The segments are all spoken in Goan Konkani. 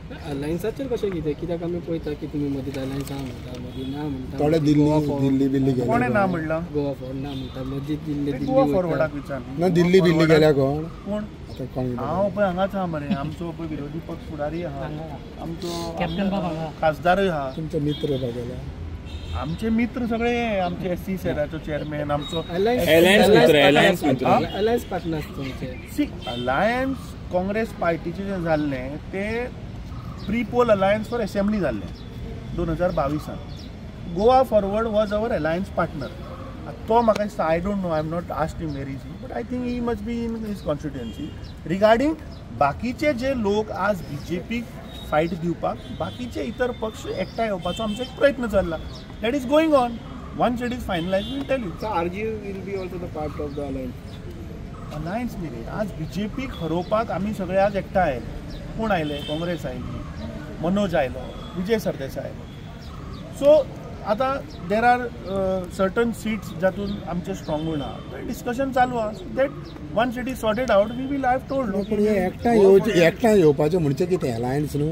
अलायन्साचेर कशें कितें कित्याक आमी पळयता की तुमी मदीं अलायन्स आहा म्हणटा, मदीं ना म्हणटा. थोडे दिल्ली दिल्ली बिल्ली गेले. कोणें ना म्हणलां? गोवा फॉरवर्ड ना म्हणटा, मदीं दिल्ली गोवा फॉरवर्डाक विचार ना. दिल्ली बिल्ली गेल्या कोण कोण? हांव पळय हांगाच आहा मरे. आमचो पळय विरोधी पक्ष फुडारी आहा, आमचो खासदारूय आहा, तुमचे मित्र गेल्या. आमचे मित्र सगळे, आमचे एस सी सेलाचो चेअरमॅन, आमचो अलायन्स पार्टनर्स तुमचे. सी अलायन्स काँग्रेस पार्टीचें जें जाल्लें तें pre poll alliance for assembly जाल्लें 2022. Goa Forward was our alliance partner. तो म्हाका दिसता, I don't know, I am not asked him where is he, but I think he must be in his constituency. Regarding बाकीचे जे लोक आज बीजेपीक फायट दिवपाक बाकीचे इतर पक्ष एकठांय येवपाचो आमचो एक प्रयत्न चल्ला. That is going on. Once it is finalise will tell you. RG will be also the part of the alliance. Alliance न्ही रे, आज बीजेपीक हरोवपाक आमी सगळे आज एकठांय आयले. कोण आयले? काँग्रेस आयली, मनोज आयलो, विजय सरदेसाय आयलो. सो आतां there are certain seats जातून आमचे स्ट्रॉंग होल्ड आहा, डिस्कशन चालू आहा. So that once it is sorted out we will have told. पूण हे एकठांय एकठांय येवपाचें म्हणजे कितें अलायन्स न्हू?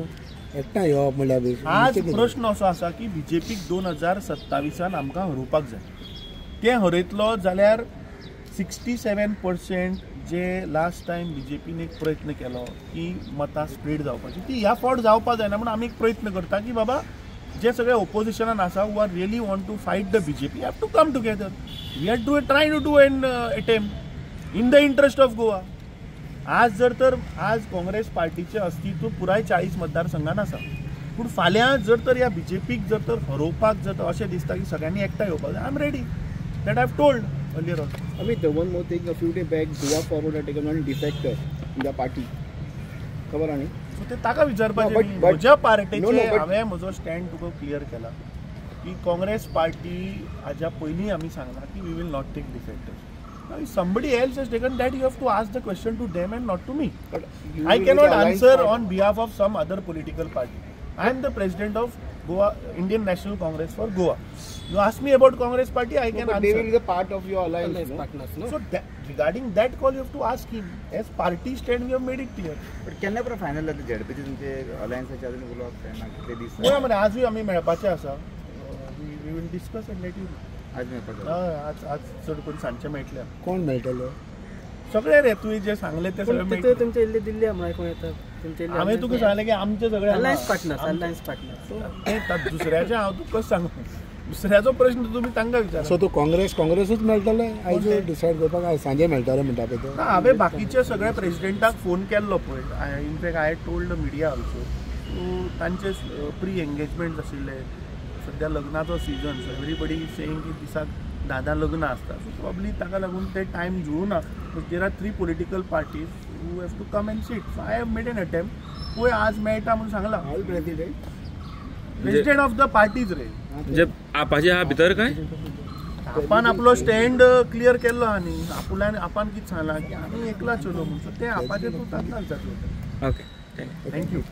एकठांय येवप म्हणल्यार आज प्रश्न असो आसा की बीजेपीक 2027 आमकां हरोवपाक जाय. तें हरयतलो जाल्यार 67% जे लास्ट टायम बीजेपीन एक प्रयत्न केलो की मतां स्प्रेड जावपाची, ती ह्या फावट जावपा जायना म्हणून आमी एक प्रयत्न करता की बाबा जे सगळे ओपोजिशनान आसा who are really want to fight the BJP have to come together. We are do try to do an attempt in the interest of Goa. आज जर तर आज काँग्रेस पार्टीचें अस्तित्व पुराय 40 मतदारसंघान आसा, पूण फाल्यां जर तर ह्या बीजेपीक जर तर हरोवपाक जर तर अशें दिसता की सगळ्यांनी एकठांय येवपाक जाय, I am ready. That I have told earlier on. Amit, one more thing, a few days back, Goa Forward had taken one defector in the party. खबर आनी? सो ते ताका विचारपाचें. म्हज्या पार्टीचे हांवें म्हजो स्टँड तुका क्लियर केला की काँग्रेस पार्टी हाज्या पयलीं आमी सांगलां की we will not take defectors. Now if somebody else has taken that, you have to ask the question to them and not to me. But I cannot answer on behalf of some other political party. I am the president of Goa Indian National Congress for Goa. You ask me about Congress party, I can answer. But they will be the part of your alliance, no? Partners, no? So that, regarding that call, you have to ask him. As party stand, we have made it clear. But केन्ना पुरो फायनल जाता झेडपीचे तुमचे अलायन्साचे अजून उलोवप जायना कितले दीस? पळोवया मरे, आजूय आमी मेळपाचे आसा. We will discuss and let you know. आज मेळपाचे? आज आज चड करून सांजचे मेळटले. कोण मेळटलो? सगळे रे, तुवें जे सांगले ते सगळे. तुमचे इल्ले दिल्ली आमकां आयकूंक येता. हांवें तुका सांगलें की आमचे सगळे अलायन्स पार्टनर्स, अलायन्स पार्टनर्स. दुसऱ्याचें हांव तुका कशें सांगू? दुसऱ्याचो प्रश्न तुमी तांकां विचार. सो तूं काँग्रेस काँग्रेसूच मेळटले आयज डिसायड करपाक? आयज सांजे मेळटले म्हणटा पळय तो. ना, हांवें बाकीचे सगळे प्रेजिडेंटाक फोन केल्लो पळय. In fact I told the media also. So तांचे प्री एंगेजमेंट आशिल्ले, सद्या लग्नाचो season, so everybody is saying की दिसाक 10-10 लग्नां आसता. सो प्रोबेबली ताका लागून ते टायम जुळना. There are 3 political parties who have to come and sit. So I have made an attempt. पळय आज मेळटा म्हणून सांगलां. All president president of the parties रे. म्हणजे आपाचे आहा भितर काय? आपान आपलो स्टँड क्लियर केल्लो आहा न्ही. आपुल्यान आपान कितें सांगलां की आमी एकला चलो म्हणून. सो तें आपाचें तूं तांकां विचारतलो. Okay, thank you.